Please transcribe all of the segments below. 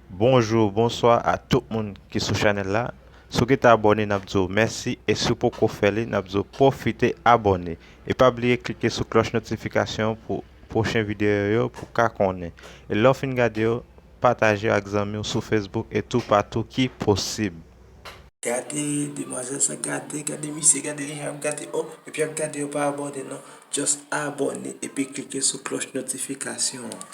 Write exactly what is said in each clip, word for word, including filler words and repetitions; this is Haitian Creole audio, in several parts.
Bonjou, bonswa a tout moun ki sou chanèl la. Si w gentan abòne, n ap di w mèsi, e si w poko fè li, n ap di w pwofite abòne. E pa bliye klike sou klòch notifikasyon pou pwochen videyo yo pou w ka konnen. E lè w fin gade yo, pataje yo ak zanmi w sou Facebook e toupatou ki posib. Gade, demwazèl sa, gade, gade misye, gade li jan ap gade, oh, epi ap gade yo pa abòne non. Just abòne epi klike sou klòch notifikasyon an.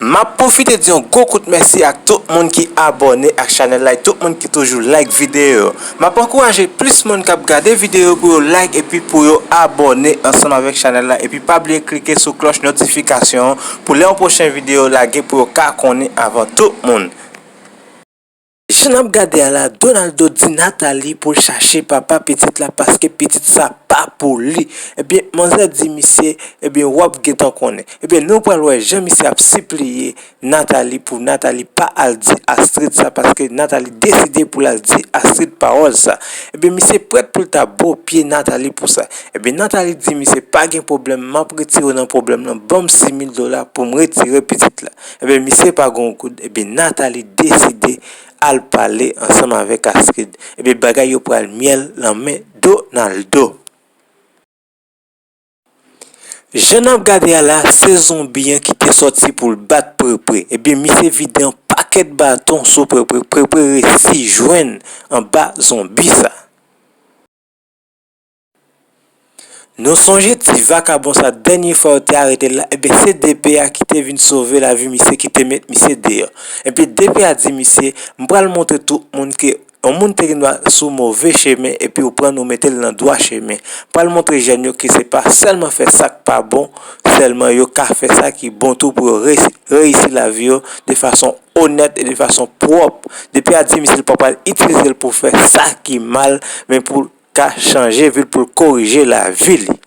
M ap pwofite di yon gwo kout mèsi ak tout moun ki abòne ak chanèl la e tout moun ki toujou like videyo yo. M ap ankouraje plis moun k ap gade videyo yo pou yo like epi pou yo abòne ansanm avèk chanèl la epi pa bliye klike sou klòch notifikasyon an pou lè yon pwochen videyo lage pou yo ka konnen avan tout moun. Jan n ap gade a la, Donaldo di Nathalie pou l chache papa pitit la paske pitit sa pa pou li. Ebyen, manzè di misye, ebyen, w ap gentan konnen. Ebyen, nou pral wè jan misye ap sipliye Nathalie pou Nathalie pa al di Astrid sa paske Nathalie deside pou l al di Astrid pawòl sa. Ebyen, misye prèt pou l ta bo pye Nathalie pou sa. Ebyen, Nathalie di misye pa gen pwoblèm, m ap retire w nan pwoblèm nan, ban m sis mil dola pou m retire pitit la. Ebyen, misye pa gen yon goud. Ebyen, Nathalie deside al pale ansanm avèk Astrid. Ebyen, bagay yo pral myèl nan men Donaldo. Jan n ap gade a la, se zonbi an ki te sòti pou l bat Prepre. Ebyen, misye vide yon pakèt baton sou Prepre. Prepre resi jwenn anba zonbi sa. Nou sonje ti vakabon sa dènye fwa yo te arete l la, ebyen se DP a ki te vin sove lavi misye ki te met misye deyò. Ebyen DP a di misye, m pral montre tout moun ke yon moun te gen dwa sou move chemen epi ou pran ou mete l nan dwa chemen. M pral montre jèn yo ke se pa sèlman fè sa k pa bon, sèlman yo ka fè sa ki bon tou pou yo reyisi, reyisi lavi yo de fason onèt e de fason pwòp. DP a di misye l pa pral itilize l pou fè sa ki mal, men pou l ka chanje vi l, pou l korije lavi li.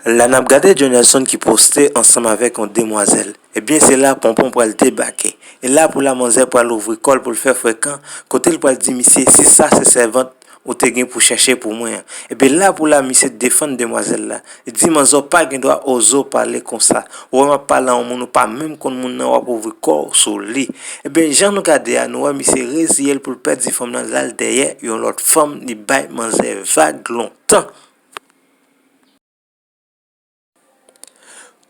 La n ap gade Johnelson ki poste ansanm avèk yon demwazèl. Ebyen se la Ponpon pral debake. E la pou la manzè pral ouvri kò l pou l fè frekan, kote l pral di misye si sa se sèvant ou te gen pou chèche pou mwen an. Ebyen la pou la misye defann demwazèl la. Li di manzè w pa gen dwa oze w pale konsa. Ou wè m ap pale a yon moun ou pa menm konn moun nan w ap ouvri kò w sou li. Ebyen jan nou gade a nou wè misye reziye l pou l pèdi fanm nan l al dèyè yon lòt fanm li bay manzè vag lontan.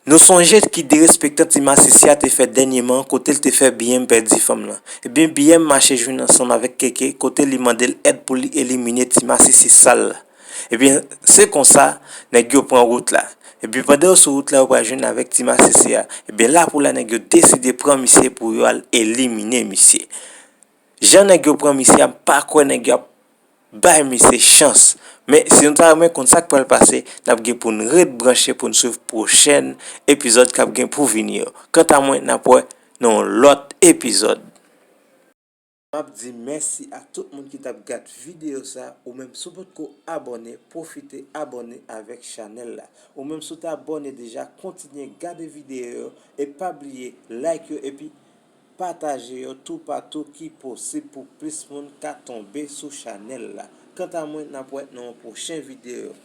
Nou sonje ki derespektan ti masisi a te fè dènyèman kote l te fè Biyèm pèdi fanm lan. Ebyen Biyèm mache jwenn ansanm avèk Keke kote li mande l èd pou li elimine ti masisi sal la. Ebyen se konsa nèg yo pran wout la. Ebyen pandan yo sou wout la yo pral jwenn avèk ti masisi a. Ebyen la pou la nèg yo deside pran misye pou yo al elimine misye. Jan nèg yo pran misye a, m pa kwè nèg yo ap bay misye chans. Men si nou ta renmen konn sa k pral pase, n ap gen pou n ret branche pou n swiv pwochèn epizòd k ap gen pou vini yo. Kanta mwen, n ap wè nan yon lòt epizòd. M ap di mèsi a tout moun ki t ap gad videyo sa, ou menm si w potko abòne, pwofite abòne avèk chanèl la. Ou menm si w t abòne deja, kontinye gade videyo yo e pa bliye like yo epi pataje yo toupatou ki posib pou plis moun ka tonbe sou chanèl la. Kanta mwen, n ap wè nan yon pwochen videyo.